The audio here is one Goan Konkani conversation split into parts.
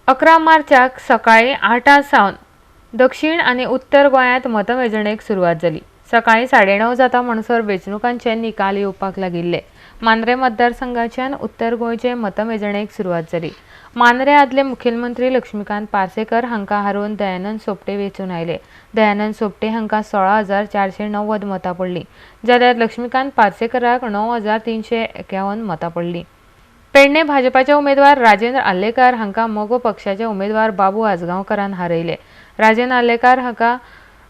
11 मार्चाक सकाळीं 8 सावन दक्षिण आनी उत्तर गोंयांत मतमेजणेक सुरवात जाली. सकाळीं 9:30 जाता म्हणसर वेंचणुकांचे निकाल येवपाक लागिल्ले. मांद्रें मतदारसंघाच्यान उत्तर गोंयचे मतमेजणेक सुरवात जाली. मांद्रें आदले मुखेलमंत्री लक्ष्मीकांत पार्सेकर हांकां हारोवन दयानंद सोपटे वेंचून आयले. दयानंद सोपटे हांकां 16,490 मतां पडलीं, जाल्यार लक्ष्मीकांत पार्सेकराक 9,351 मतां पडलीं. पेडणे भाजपाचे उमेदवार राजेंद्र आर्लेकार हांकां मगो पक्षाचे उमेदवार बाबू आजगांवकारान हारयले. राजेंद्र आर्लेकार हांकां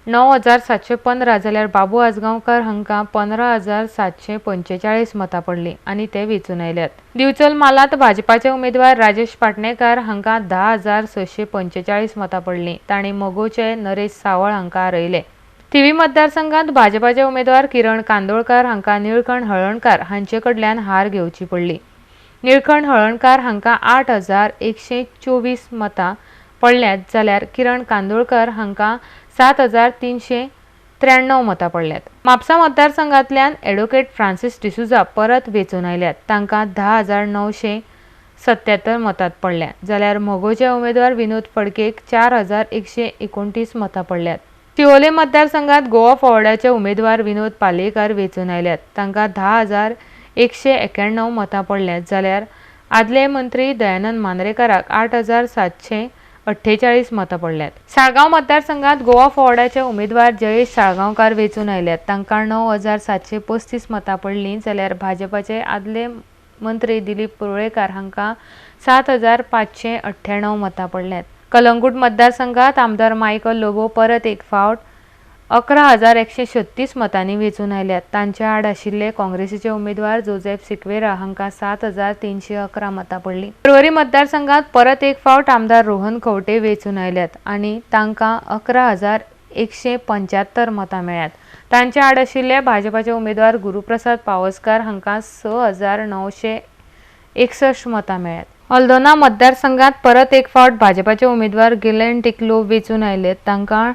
9,715 जाल्यार बाबू आजगांवकार हांकां 15,745 मतां पडलीं आनी ते वेंचून आयल्यात. दिवचल म्हालांत भाजपाचे उमेदवार राजेश पाटणेकार हांकां 10,645 मतां पडलीं. तांणी मगोचे नरेश सावळ हांकां हारयले. थिवी मतदारसंघात भाजपाचे उमेदवार किरण कांदोळकार हांकां निळकंठ हळर्णकार हांचे कडल्यान हार घेवची पडली. निळकंठ हळर्णकार हांकां 8,124 मतां पडल्यात, जाल्यार किरण कांदोळकर हांकां 7,393 मतां पडल्यात. म्हापसा मतदारसंघांतल्यान ॲडव्होकेट फ्रांसीस डिसुजा परत वेंचून आयल्यात. तांकां 10,977 मतां पडल्या, जाल्यार मगोचे उमेदवार विनोद फडकेक 4,129 मतां पडल्यात. शिवोले मतदारसंघात गोवा फॉरवर्डाचे उमेदवार विनोद पालयेकार वेंचून आयल्यात. तांकां 10,191 मतां पडल्यात, जाल्यार आदले मंत्री दयानंद मांद्रेकाराक 8,748 मतां पडल्यात. साळगांव मतदारसंघात गोवा फॉरवर्डाचे उमेदवार जयेश साळगांवकार वेंचून आयल्यात. तांकां 9,735 मतां पडलीं, जाल्यार भाजपाचे आदले मंत्री दिलीप कुरळेकार हांकां 7,598 मतां पडल्यात. कलंगूट मतदारसंघात आमदार मायकल लोबो परत एक फावट 11,136 मतांनी वेंचून आयल्यात. तांचे आड आशिल्ले काँग्रेसीचे उमेदवार जोसेफ सिक्वेरा हांकां 7,311 मतां पडलीं. पर्वरी मतदारसंघात परत एक फावट आमदार रोहन खंवटे वेंचून आयल्यात आनी तांकां 11,175 मतां मेळ्ळ्यात. तांचे आड आशिल्ले भाजपाचे उमेदवार गुरुप्रसाद पावसकार हांकां 6,961 मतां मेळ्ळ्यात. हल्दोना मतदारसंघात परत एक फावट भाजपाचे उमेदवार गिलेन टिकलो वेंचून आयले. तांकां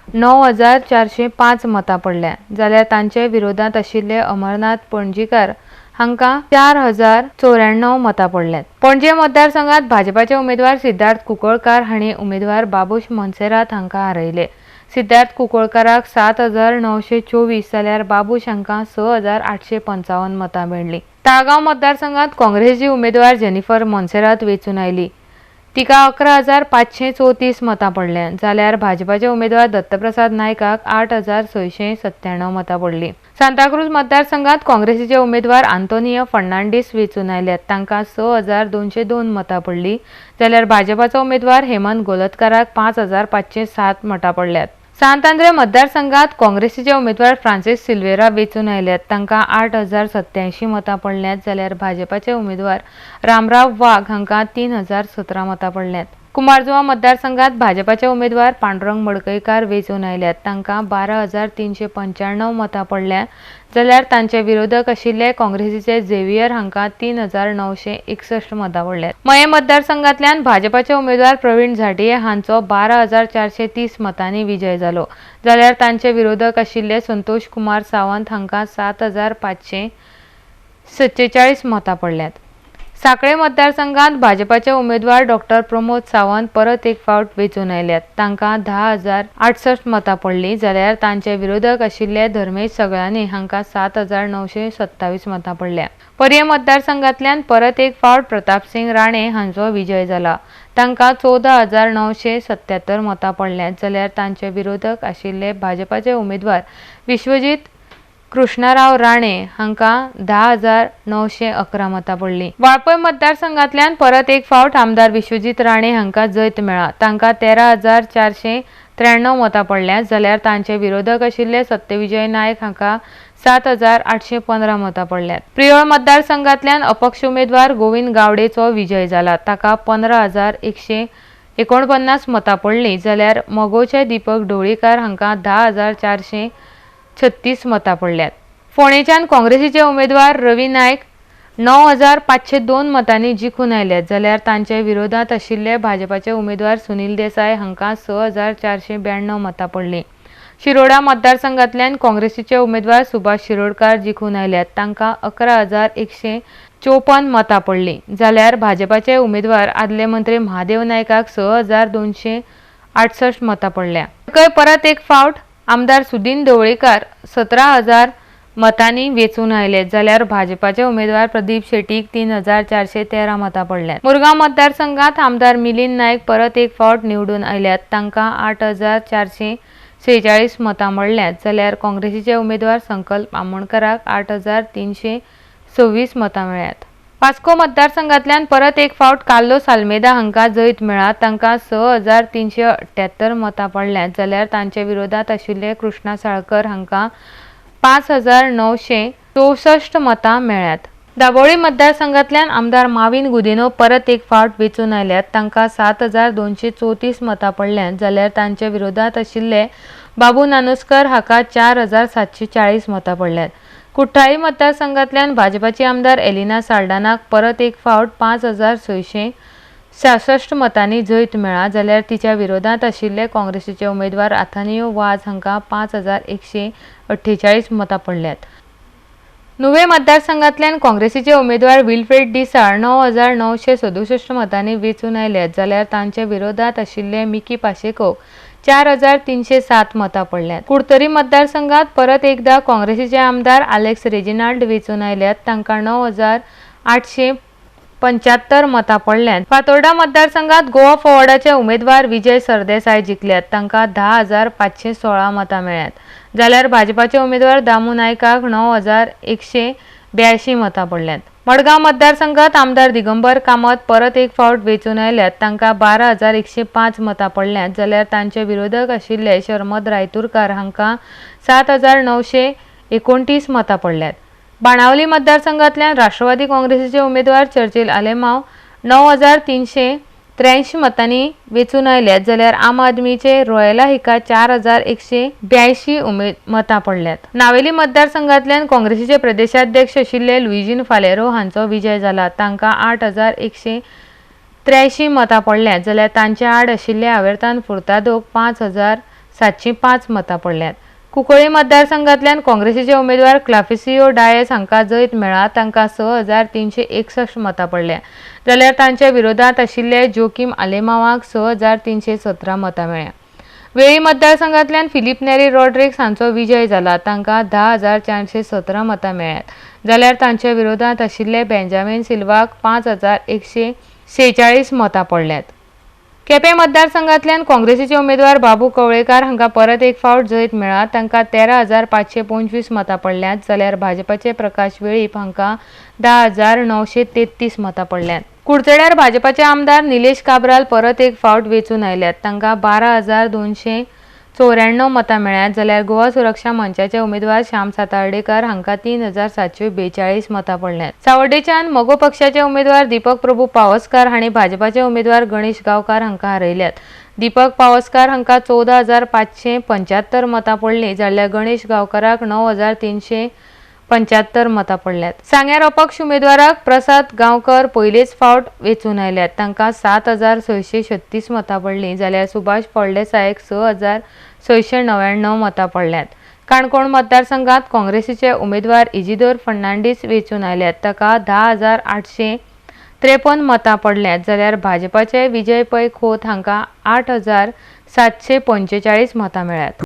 9,405 मतां पडल्या, जाल्यार तांचे विरोधात आशिल्ले अमरनाथ पणजीकार हांकां 4,094 मतां पडल्यात. पणजे मतदारसंघात भाजपाचे उमेदवार सिद्धार्थ कुंकळकार हांणी उमेदवार बाबूश मोन्सेरात हांकां हारयले. सिद्धार्थ कुंकळकाराक 7,924 जाल्यार बाबूश हांकां 6,855 मतां मेळ्ळीं. ताळगांव मतदारसंघात काँग्रेसीची उमेदवार जेनिफर मोन्सेरात वेंचून आयली. तिका 11,534 मतां पडल्या, जाल्यार भाजपाचे उमेदवार दत्तप्रसाद नायकाक 8,697 मतां पडलीं. सांताक्रूज मतदारसंघात काँग्रेसीचे उमेदवार आंतोनियो फर्नांडीस वेंचून आयल्यात. तांकां 6,202 मतां पडलीं, जाल्यार भाजपाचो उमेदवार हेमंत गोलतकाराक 5,507 मतां पडल्यात. सांत आंद्रे मतदारसंघात काँग्रेसीचे उमेदवार फ्रांसीस सिल्वेरा वेंचून आयल्यात. तांकां 8,087 मतां पडल्यात, जाल्यार भाजपाचे उमेदवार रामराव वाघ हांकां 3,017 मतां पडल्यात. कुमारजुवा मतदारसंघात भाजपाचे उमेदवार पांडुरंग मडकयकार वेंचून आयल्यात. तांकां 12,395 मतां पडल्या, जाल्यार तांचे विरोधक आशिल्ले काँग्रेसीचे झेवियर हांकां 3,961 मतां पडल्यात. मयें मतदारसंघांतल्यान भाजपाचे उमेदवार प्रवीण झांट्ये हांचो 12,430 मतांनी विजय जालो, जाल्यार तांचे विरोधक आशिल्ले संतोष कुमार सावंत हांकां 7,547 मतां पडल्यात. साखळे मतदारसंघात भाजपाचे उमेदवार डॉक्टर प्रमोद सावंत परत एक फावट वेंचून आयल्यात. तांकां 10,068 मतां पडलीं, जाल्यार तांचे विरोधक आशिल्ले धर्मेश सगळानी हांकां 7,927 मतां पडल्या. पर्यें मतदारसंघांतल्यान परत एक फावट प्रतापसिंग राणे हांचो विजय जाला. तांकां 14,977 मतां पडल्यात, जाल्यार तांचे विरोधक आशिल्ले भाजपाचे उमेदवार विश्वजीत कृष्णाराव राणे हांकां 10,911 मतां पडलीं. वाळपय मतदारसंघांतल्यान परत एक फावट आमदार विश्वजीत राणे हांकां जैत मेळ्ळां. तांकां 13,493 मतां पडल्यात, जाल्यार तांचे विरोधक आशिल्ले सत्यविजय नायक हांकां 7,815 मतां पडल्यात. प्रियोळ मतदारसंघांतल्यान अपक्ष उमेदवार गोविंद गावडेचो विजय जाला. ताका 15,149 मतां पडलीं, जाल्यार मगोचे दीपक ढवळीकार हांकां 10,436 मतां पडल्यात. फोंडेच्यान काँग्रेसीचे उमेदवार रवी नायक 9,502 मतांनी जिखून आयल्यात, जाल्यार तांचे विरोधात आशिल्ले भाजपाचे उमेदवार सुनील देसाय हांकां 6,492 मतां पडलीं. शिरोडा मतदारसंघांतल्यान काँग्रेसीचे उमेदवार सुभाष शिरोडकार जिखून आयल्यात. तांकां 11,100 54 मतां पडलीं. जाल्यार भाजपाचे उमेदवार आदले मंत्री महादेव नायकाक 6268 मतां पडल्या. मडकय परत एक फावट आमदार सुदीन ढवळीकार 17,000 मतांनी वेंचून आयले, जाल्यार भाजपाचे उमेदवार प्रदीप शेटीक 3413 मतां पडल्यात. मुरगांव मतदारसंघात आमदार मिलिंद नायक परत एक फावट निवडून आयल्यात. तांकां 8446 मतां मेळ्ळ्यात, जाल्यार काँग्रेसीचे उमेदवार संकल्प आमोणकराक 8326 मतां मेळ्ळ्यात. वास्को मतदारसंघातल्यान परत एक फावट कार्लोस आल्मेदा हांकां जैत मेळ्ळां. तांकां 6378 मतां पडल्यात, जाल्यार तांचे विरोधात आशिल्ले कृष्णा साळकर हांकां 5964 मतां मेळ्ळ्यात. दाबोळी मतदारसंघातल्यान आमदार माविन गुदिन्हो परत एक फावट वेंचून आयल्यात. तांकां 7234 मतां पडल्यात, जाल्यार तांचे विरोधात आशिल्ले बाबू नानोस्कर हाका 4740 मतां पडल्यात. कुठ्ठाळी मतदारसंघातल्यान भाजपाची आमदार एलिना साल्डानाक परत एक फावट 5666 मतांनी जैत मेळ्ळां, जाल्यार तिच्या विरोधात आशिल्ले काँग्रेसीचे उमेदवार आथानियो वाझ हांकां 5148 मतां पडल्यात. नुवें मतदारसंघातल्यान काँग्रेसीचे उमेदवार विल्फ्रेड डिसाळ 9967 मतांनी वेंचून आयल्यात, जाल्यार तांचे विरोधात आशिल्ले मिकी पाशेकोक 4307 मतां पडल्यात. कुडतरी मतदारसंघात परत एकदा काँग्रेसीचे आमदार आलेक्स रेजिनाल्ड वेंचून आयल्यात. तांकां 9875 मतां पडल्यात. फातोर्डा मतदारसंघात गोवा फॉरवर्डाचे उमेदवार विजय सरदेसाय जिखल्यात. तांकां 10,516 मतां मेळ्ळ्यात, जाल्यार भाजपाचे उमेदवार दामू नायकाक 9182 मतां पडल्यात. मडगांव मतदारसंघात आमदार दिगंबर कामत परत एक फावट वेंचून आयल्यात. तांकां 12,105 मतां पडल्यात, जाल्यार तांचे विरोधक आशिल्ले शर्मद रायतुरकार हांकां 7929 मतां पडल्यात. बाणावली मतदारसंघातल्यान राष्ट्रवादी काँग्रेसीचे उमेदवार चर्चिल आलेमाव 9383 मतांनी वेंचून आयल्यात, जाल्यार आम आदमीचे रोयला हिका 4182 मतां पडल्यात. नावेली मतदारसंघातल्यान काँग्रेसीचे प्रदेशाध्यक्ष आशिल्ले लुईजीन फालेरो हांचो विजय जाला. तांकां 8183 मतां पडल्यात, जाल्यार तांचे आड आशिल्ले आवेर्तान फुर्तादोक 5705 मतां पडल्यात. कुंकळी मतदारसंघातल्यान काँग्रेसीचे उमेदवार क्लाफिसियो डायस हांकां जैत मेळ्ळां. तांकां 6361 मतां पडल्या, जाल्यार तांच्या विरोधात आशिल्ले जोकीम आलेमावाक 6317 मतां मेळ्ळ्या. वेळ्ळी मतदारसंघातल्यान फिलीप नेरी रॉड्रिग्स हांचो विजय जाला. तांकां 10,417 मतां मेळ्ळ्यात, जाल्यार तांच्या विरोधात आशिल्ले बेंजामीन सिल्वाक 5146 मतां पडल्यात. केपें मतदारसंघातल्यान काँग्रेसीचे उमेदवार बाबू कवळेकार हांकां परत एक फावट जैत मेळ्ळां. तांकां 13,525 मतां पडल्यात, जाल्यार भाजपाचे प्रकाश वेळीप हांकां 10,933 मतां पडल्यात. कुडचड्यार भाजपाचे आमदार निलेश काब्राल परत एक फावट वेंचून आयल्यात. तांकां 12,294 मतां मेळ्ळ्यात, जाल्यार गोवा सुरक्षा मंचाचे उमेदवार श्याम सातार्डेकर हांकां 3742 मतां पडल्यात. सावर्डेच्यान मगो पक्षाचे उमेदवार दीपक प्रभू पावसकार हांणी भाजपाचे उमेदवार गणेश गांवकार हांकां हारयल्यात. दीपक पावसकार हांकां 14,575 मतां पडलीं, जाल्यार गणेश गांवकाराक 9375 मतां पडल्यात. सांग्यार अपक्ष उमेदवाराक प्रसाद गांवकर पयलेच फावट वेंचून आयल्यात. तांकां 7636 मतां पडलीं, जाल्यार सुभाष फळदेसायक 6699 मतां पडल्यात. काणकोण मतदारसंघात काँग्रेसीचे उमेदवार इजिदोर फर्नांडीस वेंचून आयल्यात. ताका 10,853 मतां पडल्यात, जाल्यार भाजपाचे विजय पै खोत हांकां 8745 मतां मेळ्ळ्यात.